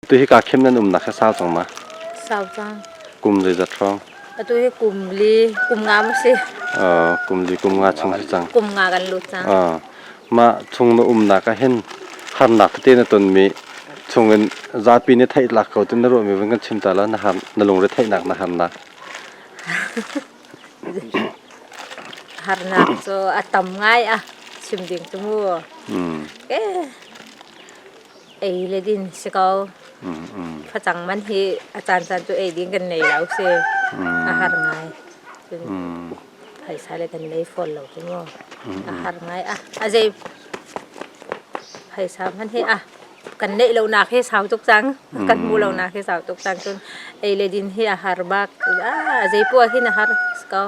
Tu hi kaa khem nan umnak hi sau cang ma? Sau cang. Kum zeizat hrawng? Atu hi kum li, kum nga ma si. Kum li kum nga chung si cang. Kum nga kan lut cang. Mah chung na umnak ah hin harnak tete na tonmi chungin zapi nih theih lak ko tin na ruahmi vun kan chim ta la na har na lungre theihnak na harnak. Harnak cu a tam ngai a chim ding cu mu. Eh ei le din si ko. Facang man hi a caan caan cu ei ding kan nei lo si. A har ngai. Cun phaisa le kan nei fawn lo cu mu. A har ngai. A a zei phaisa man hi a kan neih lo nak hi sau tuk cang. Kan hmuh lo nak hi sau tuk cang. Cun ei le din hi a har bak. A zei poah hin a har si ko.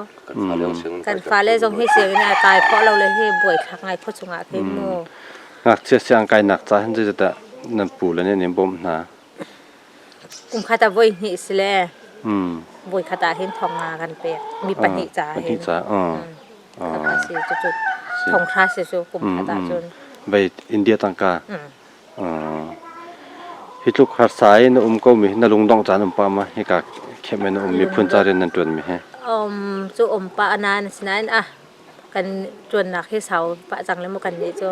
Kan fale zong hi sianginn a kai khawh lo le hi buaithlak ngai khua chungah khin mu. Ngakchia siangkainak ca hin zeicahdah nan pu le nih an in bawmh hna? Kum khat ah voi hnih si le voi khat ah hin thong nga kan pek. Mi pahnih ca hin. Pahnih ca. Kha si cucu thong hra si cu kum khat ah cun. Vei India tangka. Hi tluk harsa i na um ko mi hi na lungdongh caan um pah ma hika khem in na um miphun ca rian nan ṭuan mi hi? Um cu um pah nain asinain ah kan ṭuannak hi sau pah cang le mu kan nih cu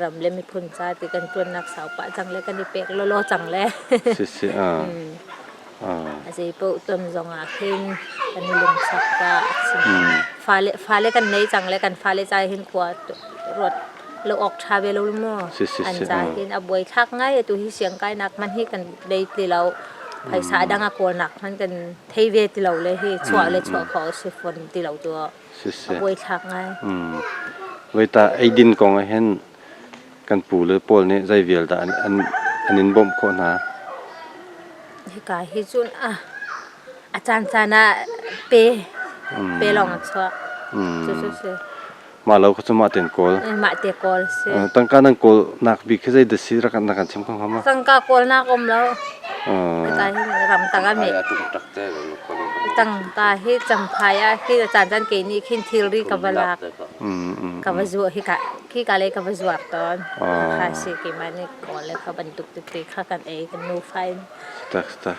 ram le miphun ca ti kan ṭuannak sau pah cang le kan i pek lawlaw cang le si si ah a zei paoh ton zong ah khin kan i lungsak pah fale fale kan nei cang le kan fale ca hin khua ruat lo awk ṭha ve lo mu an ca hin a buai thlak ngai atu hi siang kainak man hi kan dei ti lo phaisa dang a kawlnak man kan thei ve ti lo le hi chuah le chuah khawh si fawn ti lo tu a buai thlak ngai. Voita eidin kong ah hin kan pu le pawl nih zei vial dah an an in bawmh khawh hna? Hika hi cun a a caan caan ah pe pe lawng a chuah. Cu cu si. Mah lo kha cu mah ten kawl. Mah te kawl si. Tangka nan kawl nak bik khi zei dah si rak na kan chim kho hnga ma? Tangka kawl nak um lo. Hika hi ram tang ah mi. Tangka hi champhai ah khi caan caan ke nih khin thilri ka va lak. Ka va zuah hi ka khi ka le ka va zuar tawn. Kha si keimah nih kawl le kha bantuk tete kha kan ei kan nu fa in. Tak tak.